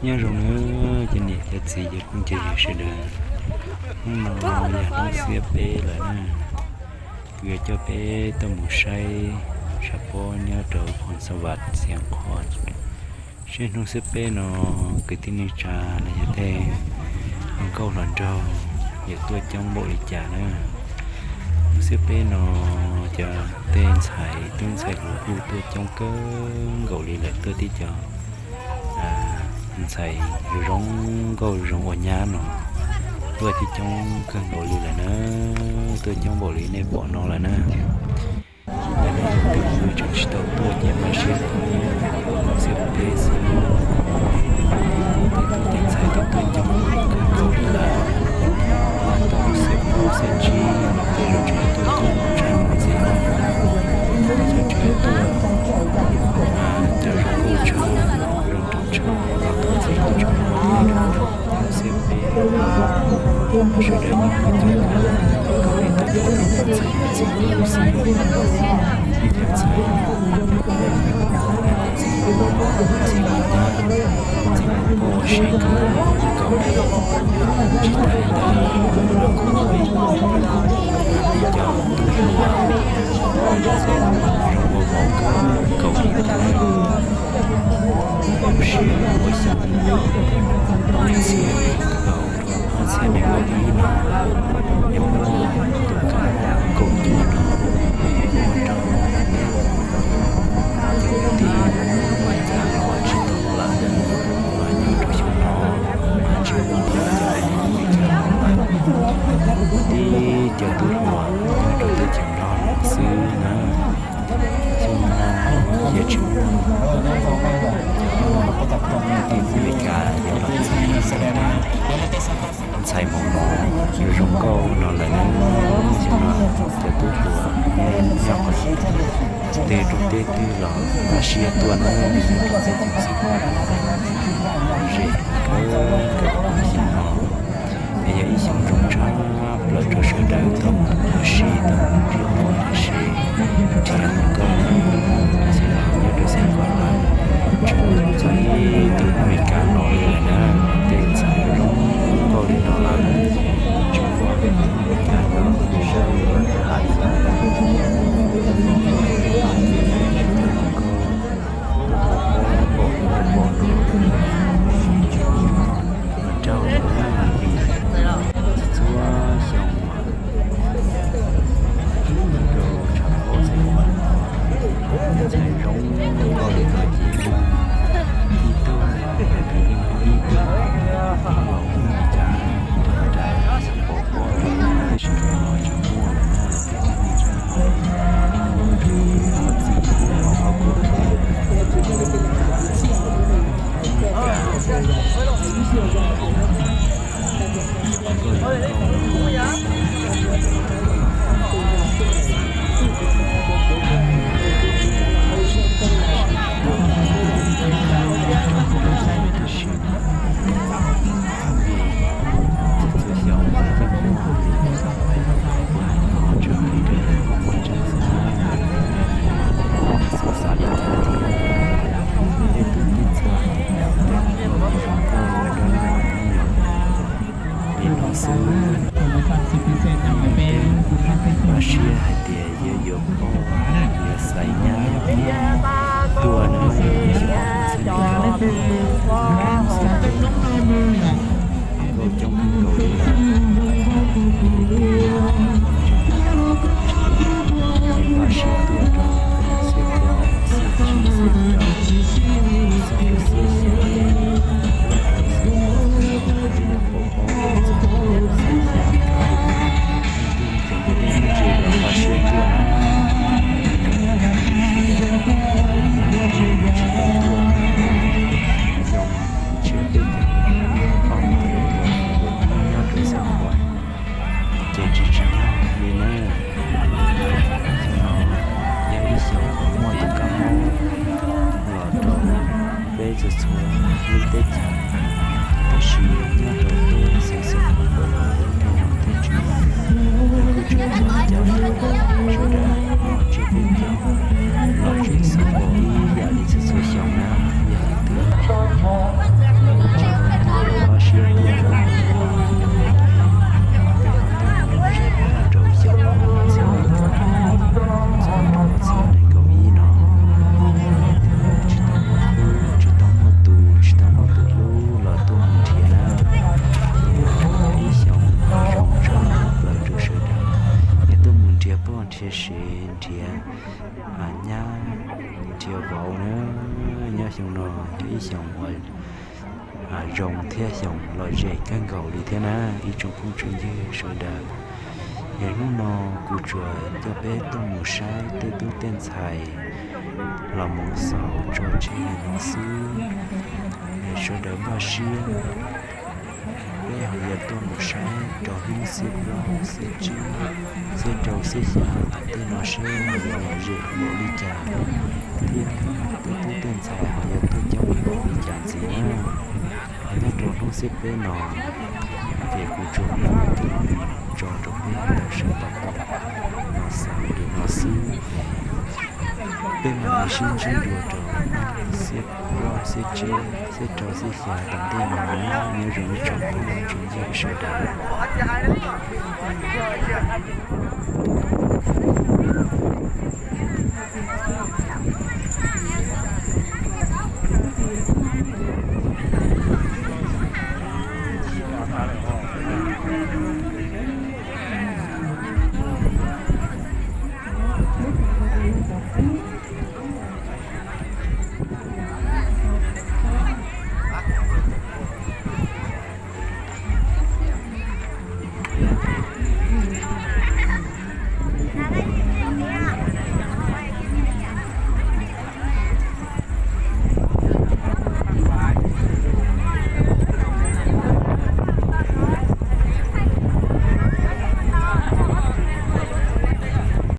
Nyob zoo nawb cov niam cov txiv cov phooj cov ywg sawv daws. Hnub no yog hnub xiab peb lawm na. Kuv yuav coj peb tuaj mus saib sab pob nyob rau Phoos Xas Vas Xiav Qhua, seb hnub xiab peb no kwv tij neej tsa los yog tej hluas nkauj hluas nraug yuav tuaj coob npaum li cas na. Hnub xiab peb no cov tej ntxhais tub ntxhais hluas kuj tuaj coob kawg nkaus li lawm, tuaj tib co ntxhais zoo nkauj zoo ua nyab no tuaj coob coob kawg nkaus li lawm na. Tuaj coob npaum li nej pom no lawm na. Yog nej leej twg tseem tsis tau tuaj ces npaj siab tuaj, xiab peb xwb. Tej tub tej ntxhais twb tuaj coob kawg nkaus li lawm. Tau xiab plaub xiab tsib los tej zaum tseem tuaj coob tshaj no ntxiv. Tej zaum tseem tuaj cov zoo nkauj tshaj, zoo nraug tshaj los tuaj ntxiv tshaj no. Xiab peb sawv daws yeej tuaj coob kawg li, tau ib co ntxhais txiv tub xwb, ib co ntxhais txiv tub, txiv mus tab, txiv mus pab ua si kawg nkaus li. Tsis tas li ntawd los kuj muaj ib co tub hluas zoo nkauj mos kawg nkaus li thiab. Ua si ua xyoo, txhiab nees nkaum ib no, yog muaj tus kab mob kaum cuaj no muaj rau cov kwv tij Amelikas los tsis tau lawm, mas nyob rau xyoo no mas tsis muaj cov Amelikas los lawm, tib cov tub hluas nyob rau teb chaws Nplog no xwb na. Xyoo no ces tsis muaj cov kwv tij Amelikas yuav los txhais ntxhais Hmoob no zoo zoo nkauj no lawm na. Xyoo no cov tub hluas nyob qhov twg rau teb twg los npaj siab tuaj na, yog rau teb chaws Xeev Khuam zem kawg nkaus xyoo no. Es yog ib xyoo zoo tshaj plaws rau sawv daws tau mus ua si tau mus nrhiav poj niam seb nrhiav hluas nkauj na. Xyoo no nyob rau Xeev Khuam lawm tseem txog ib tug Amelikas los li lawm na. Tej ntxhais zoo nkauj li no lawm tseem txog Amelikas los. Mas raug li txhua xyoo mas rau tshav pob txheej ntxhais zoo nkauj li no ces ib tug ib tug los mus cas rau pom pob los tab sis no tsis muaj lawm na. Tej txiv neej tsa los txij los qhov kuj Li no xwb, npaj siab hais tias yuav yuav poj yuav xaiv nyab tuaj na, xyoo no txhiab nees nkaum xwb, nkauj coob kawg nkaus li lawm. Ces npaj siab tuaj rau xiab peb, xiab tsib, xiab rau, xiab rau xya, xiab rau xya, xiab rau peb, xiab rau xya, xiab rau xya. Ces npaj siab tuaj na. Xyoo tsis peb caug, ob peb caug nyob rau Xeev Khuam ces tsis tsim nyog li na. Xyoo no yog ib xyoos muaj tus kab mob los rau peb txhua txhua lub teb chaws, tab sis nyob rau peb Xeev Khuam no tej zaum thiaj tsis muaj, kuj tseem muaj cov sawv daws los tsiab peb caug los tseem xav pom ib yam li txhua txhua xyoo na. Yog leej twg nrhiav nyab nrhiav vauv na. Nyob xyoo no yog ib xyoos uas zoo thiab xyoos lom zem kawg nkaus li thiab na ib tsoom phooj tsoom ywg sawv daws. Es hnub no kuv tsuas coj peb tuaj mus saib tej tub tej ntxhais los mus xaus tso tseg li no xwb. Es sawv daws npaj siab, peb ho yuav tuaj mus saib rau hnub xiab plaub xiab tsib, xiab rau xiab xya tom ntej no seb yuav lom zem npaum li cas thiab tej tub tej ntxhais ho yuav tuaj coob npaum li cas ntxiv na. Ho nyob rau hnub xiab peb no ces kuv tsuas muab coj los mus tso rau peb tau saib tau koom los xaus li no xwb. Peb mam li sib ntsib dua rau hnub xiab plaub xiab tsib xiab rau xiab xya tom ntej no na. Nyob zoo ib tsoom phooj tsoom ywg sawv daws.